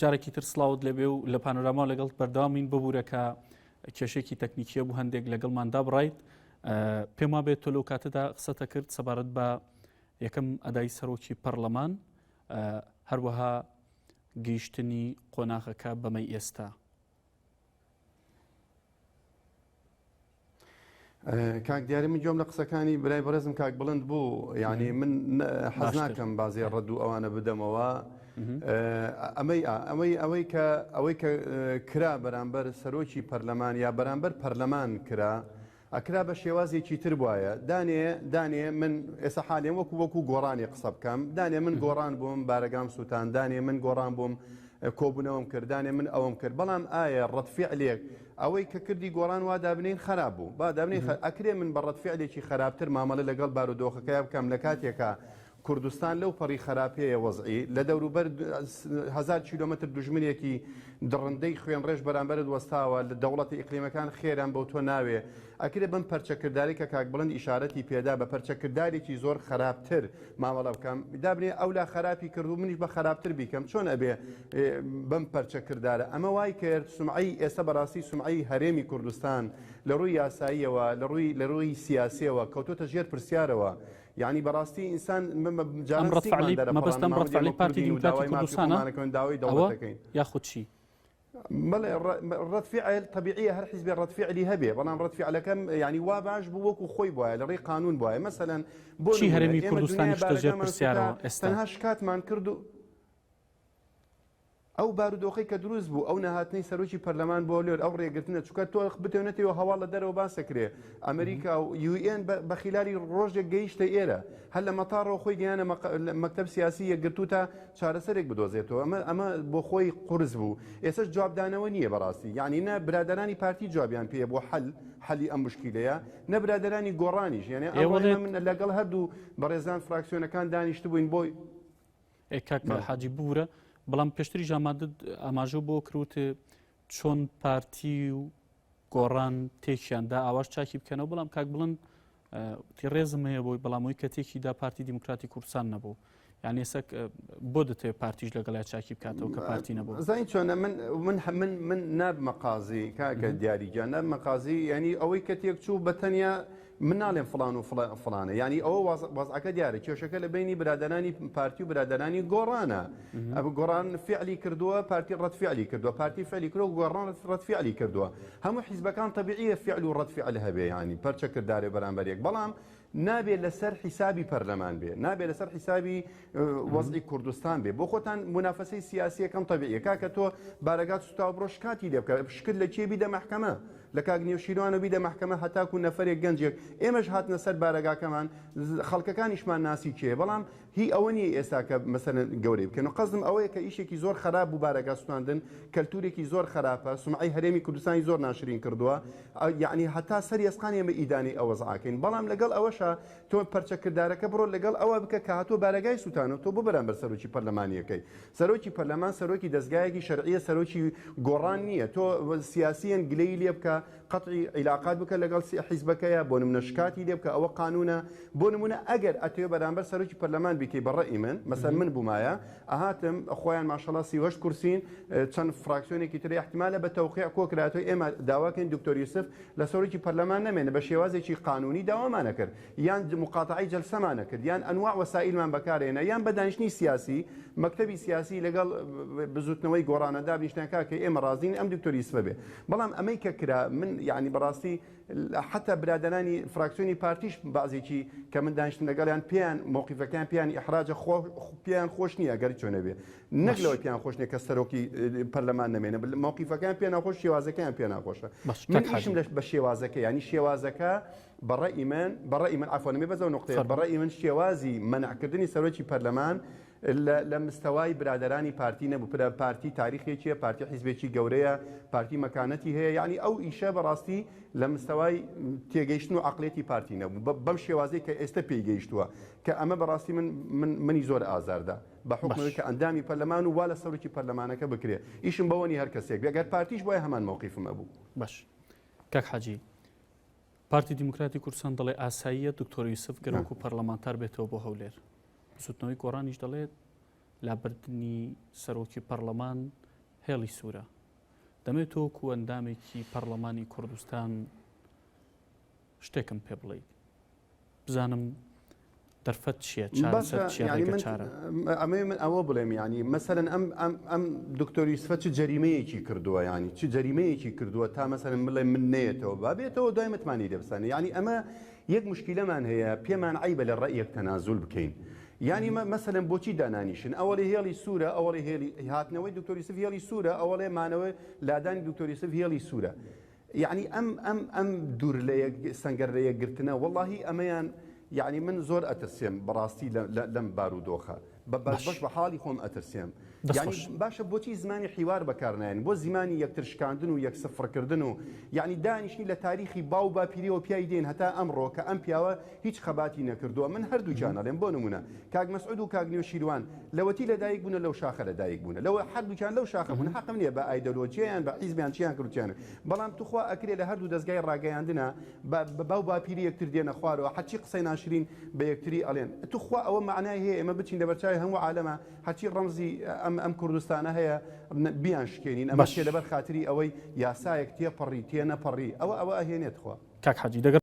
جارێکی تر سڵاوت لێبێ و لە پانۆراما لەگەڵ بەردەوامین ببوورە کە کێشێکی تەکنیکیە بوو هەندێک لەگەڵمان دابڕایت پێم وابێت تۆ لەو کاتەدا قسەتە کرد سەبارەت بە یەکەم ئەدای سەرۆکی پەرلەمان هەروەها گەیشتنی قۆناغەکە بەمەی ئێستا. کاک دیاری من گوێم لە قسەکانی برای بەڕێزم کاک بڵند بوو یعنی من حەز ناکەم بازێ ڕەد و ئەوانە بدەمەوە ئەمەی ئەمەی ئەوەی کە ئەوەی کە کرا بەرامبەر سەرۆکی پەرلەمان یا بەرامبەر پەرلەمان کرا ئەکرا بە شێوازێکی تر بوایە دانێ دانێ من ئێستا حالێن وەکو وەکو گۆڕانی قسە بکەم دانێ من گۆڕان بووم بارەگام سووتان دانێ من گۆڕان بووم کۆبوونەوەم کرد دانێ من ئەوەم کرد بەڵام ئایا ڕەتفعلێک ئەوەی کە کردی گۆڕان وا دابنین خراپ بوو با دابنین ئەکرێ من بە ڕەتفعلێکی خراپتر مامەڵە لەگەڵ بارودۆخەکەی بکەم لە کاتێکا کوردستان لەو پەڕی خەراپیەیە وەزعی، لە دەوروبەر هەزار کیلۆمەتر دوژمنێکی دڕندەی خوێنڕێژ بەرامبەرت وەستاوە، لە دەوڵەتە ئیقلیمەکان خێران بەو تۆ ناوێ، ئەکرێ بەم پەرچەکردارەی کە کاک بڵند ئیشارەتی پێدا بە پەرچەکردارێکی زۆر خەراپتر مامەڵە بکەم، دابنێ ئەولا خەراپی کرد و منیش بە خەراپتر بیکەم، چۆن ئەبێ بەم پەرچەکردارە؟ ئەمە وای کرد سومعەی ئێستا بەڕاستی سومعەی هەرێمی کوردستان لە ڕووی یاساییەوە لە ڕووی لە ڕووی سیاسیەوە کەوتۆتە ژێر پرسیارەوە. یانی بەڕاستی ئینسان ئەم ڕەد فعلی مەبەست ئەم ڕەد فعلی پارتی دیموکراتی کوردستانە ئەوە یاخود چی؟ بەڵێ ڕەد فعل طبیعیە هەر حیزبێ ڕەد فعلی هەبێ بەڵام ڕەد فعلەکەم ینی وا باش بوو وەکو خۆی بواە لە ڕێی قانون بواە مەسەلەن بۆ چی هەرێمی کوردستانی شتە ژێر پرسیارەوە ئێستا تەنها شکاتمان کرد و ئەو بارودۆخەی کە دروست بوو، ئەو نەهاتنەی سەرۆکی پەرلەمان بۆ هەولێر، ئەو ڕێگرتنە، چونکە تۆ بتەوێ نەتەوێ هەواڵ لە دەرەوە باس دەکرێ، ئەمریکا و یو ئێن بە خیلالی ڕۆژێک گەیشتە ئێرە، هەر لە مەتاڕەوە خۆی گەیانە مەکتەب سیاسی یەکگرتوو تا چارەسەرێک بدۆزێتەوە، ئەمە ئەمە بۆ خۆی قورس بوو، ئێستاش جوابدانەوە نییە بەڕاستی، یانی نە برادەرانی پارتی جوابیان پێیە بۆ حەل حەلی ئەم موشکیلەیە، نە برادەرانی گۆڕانیش، یانی ئەمڕۆ من لەگەڵ هەردوو بەڕێزان فراکسیۆنەکان دانیشتبووین بۆی ئێ کاک حاجی ببورە بەڵام پێشتریش ئامادە ئاماژە بۆ کروت چۆن پارتی و گۆڕان تێکیان دا ئاواش چاکی بکەنەوە بەڵام کاک بڵند تی ڕێزم هەیە بۆی بەڵام ئەوی کە تێکی دا پارتی دیموکراتی کوردستان نەبوو یعنی ئێستا بۆ دەتەوێت پارتیش لەگەڵیا چاکی بکاتەوە کە پارتی نەبوو زانی چۆنە من من من من نابمە قازی کاکە دیاری گیان نابمە قازی ینی ئەوەی کە تێک چوو بە تەنیا من ناڵێم فڵان و فڵانە یانی ئەوە وەزعەکە دیارە کێشەکە لە بینی برادەرانی پارتی و برادەرانی گۆڕانە ئەو گۆڕان فعلی کردووە پارتی ڕەت فعلی کردووە پارتی فعلی کردووە گۆڕان ڕەت فعلی کردووە هەموو حیزبەکان تەبیعیە فعل و ڕەت فعل هەبێ ینی پەرچە کردارێ بەرامبەر یەک بەڵام نابێ لەسەر حیسابی پەرلەمان بێ نابێ لەسەر حیسابی وەزعی کوردستان بێ بۆ خۆتان منافەسەی سیاسیەکەم تەبیعیە کاکە تۆ بارەگات سوتاو بڕۆ شکاتی لێ بکە شکت لە کێ بیدە مەحکەمە لە کاک نێوشیروانەوە بیدە مەحکەمە هەتاکو نەفەرێک گەنجێک ئێمەش هاتنە سەر بارەگاکەمان خەڵکەکانیشمان ناسی کێ بەڵام هی ئەوە نییە ئێستا کە مەسەلەن گەورەی بکەن و قەزم ئەوەیە کە ئیشێکی زۆر خەراپ بوو بارەگا سوتاندن کەلتورێکی زۆر خەراپە سومعەی هەرێمی کوردستانی زۆر ناشرین کردووە یعنی هەتا سەر ئێسقان ئێمە ئیدانەی ئەو وەزعەکەین بەڵام لەگەڵ ئەوەشا تۆ پەرچەکردارەکە بڕۆ لەگەڵ ئەوە بکە کە هاتووە بارەگای سوتانەوە تۆ بۆ بەرامبەر سەرۆکی پەرلەمانیەکەی سەرۆکی پەرلەمان سەرۆکی دەزگایەکی شەرعیە سەرۆکی گۆڕان نییە تۆ سیاسیەن گلەیی لێ بکە قەتعی عیلاقات بکە لەگەڵ حیزبەکەیە بۆ نمونە شکاتی لێ بکە ئەوە قانونە بۆ نمونە ئەگەر ئەتەوێ بەرامبەر سەرۆکی پەرلەمان بیکەی بە ڕەئی من مەسەن من بوومایە ئەهاتم خۆیان ماشەڵا 38 کورسین چەند فراکسیۆنێکی تر احتمالە بە تەوقیع کۆکراتەوە ئێمە داواکەین دکتۆر یوسف لە سەرۆکی پەرلەمان نەمێنێ بە شێوازێکی قانونی داوامانە کرد یان مقاتەعەی جەلسەمانە کرد یان ئەنواع وەسائیلمان بەکارهێنا یان بە دانیشتنی سیاسی مەکتەبی سیاسی لەگەڵ بزوتنەوەی گۆڕانە دابنیشتیان کاکە ئێمە ڕازین ئەم دکتۆر یوسفە بێ بەڵام ئەمەی کە کرا من یعنی بەڕاستی حتا برادەرانی فراکسیۆنی پارتیش بازێکی کە من دانیشتم لەگەڵیان پێیان مۆقیفەکەیان پێیان ئیحراجە خۆ پێیان خۆش نییە گەر چۆنە بێ نەک لەوەی پێیان خۆش نییە کە سەرۆکی پەرلەمان نەمێنێ مۆقیفەکەیان پێ ناخۆش شێوازەکەیان پێ ناخۆشە من ئیشم بە شێوازەکە ینی شێوازەکە بە ڕەئی من بە ڕەئی من عەفوەن ئەمێ بەس ئەو نوقتەیە بە ڕەئی من شێوازی مەنعکردنی سەرۆکی پەرلەمان لە لە مستەوای برادەرانی پارتی نەبوو پرە پارتی تاریخێکیە پارتی حیزبێکی گەورەیە پارتی مەکانەتی هەیە یعنی ئەو ئیشە بەڕاستی لە مستەوای تێگەیشتن و عقلێتی پارتی نەبوو بەم شێوازەی کە ئێستا پێی گەیشتووە کە ئەمە بەڕاستی من من منی زۆر ئازاردا بە حوکمەوەی کە ئەندامی پەرلەمان و وا لە سەرۆکی پەرلەمانەکە بکرێ ئیشم بەوە نیە هەر کەسێک بێ گەر پارتیش بوایە هەمان مەوقیفم ئەبوو. باش کاک حاجی پارتی دیموکراتی کوردستان دەڵێ ئاساییە دکتۆر یوسف گەر وەکو پەرلەمانتار بێتەوە بۆ هەولێر بزوتنەوەی گۆڕانیش دەڵێت. لابردنی سەرۆکی پەرلەمان هێڵی سوورە. دەمەوێت تۆ وەکو ئەندامێکی پەرلەمانی کوردستان شتێکم پێ بڵێیت بزانم دەرفەت چییە چارەسەر چییە ڕێگە چارە؟ ئەمەی من ئەوە بڵێم ینی مەسەرەن ئەم ئەم ئەم دکتۆر یوسفە چ جەریمەیەکی کردووە ینی چ جەریمەیەکی کردووە تا مەسەرەن بڵێ من نەیەتەوە با بێتەوە دوای متمانی لێ بسانێ ینی ئەمە یەک مشکیلەمان هەیە پێمان عیبە لە ڕەئیەک تەنازول بکەین یانی مەسەلەن بۆچی دانانیشن ئەوەڵی هێڵی سوورە ئەوەڵی هێڵی هاتنەوەی دکتۆر یوسف هێڵی سوورە ئەوەڵێ مانەوەی لادانی دکتۆر یوسف هێڵی سوورە یعنی ئەم ئەم ئەم دوور لە یەک سەنگەر لە یەکگرتنە وەڵاهی ئەمەیان یعنی من زۆر ئەترسێم بەڕاستی لەم بارودۆخە بە باش بەش بە حاڵی خۆم ئەترسێم یعنی باشە بۆچی زمانی حیوار بەکارنایەن بۆ زمانی یەکتر شکاندن و یەک سفرکردن و یعنی دانیشتنی لە تاریخی باو باپیریەوە پیای دێن هەتا ئەمڕۆ کە ئەم پیاوە هیچ خەباتی نەکردووە من هەردووکیان ئەڵێم بۆ نمونە کاک مەسعود و کاک نوشیروان لەوەتی لەدایک بوونە لەو شاخە لەدایک بوونە لەوە هەردووکیان لەو شاخە بوون حەقم نییە بە ئایدۆلۆژیان بە حیزبیان چیان کردیان بەڵام توخوا ئەکرێ لە هەردوو دەستگای ڕاگەیاندنە بە باو باپیری یەکتر دێنە خوارەوە هەرچی قسەی ناشرین بە یەکتری ئەڵێن توخوا ئەوە مەعنای هەیە ئێمە بچین لەبەرچاوی هەموو عالەمە هەرچی ڕەمزی ئەم ئەم کوردستانە هەیە بیان شکێنین ئەمە چێ لەبەر خاتری ئەوەی یاسایەک تێپەڕی تێنەپەڕی ئەوە ئەوە ئەهێنێت خوا کاک حاجی دەگەڕ.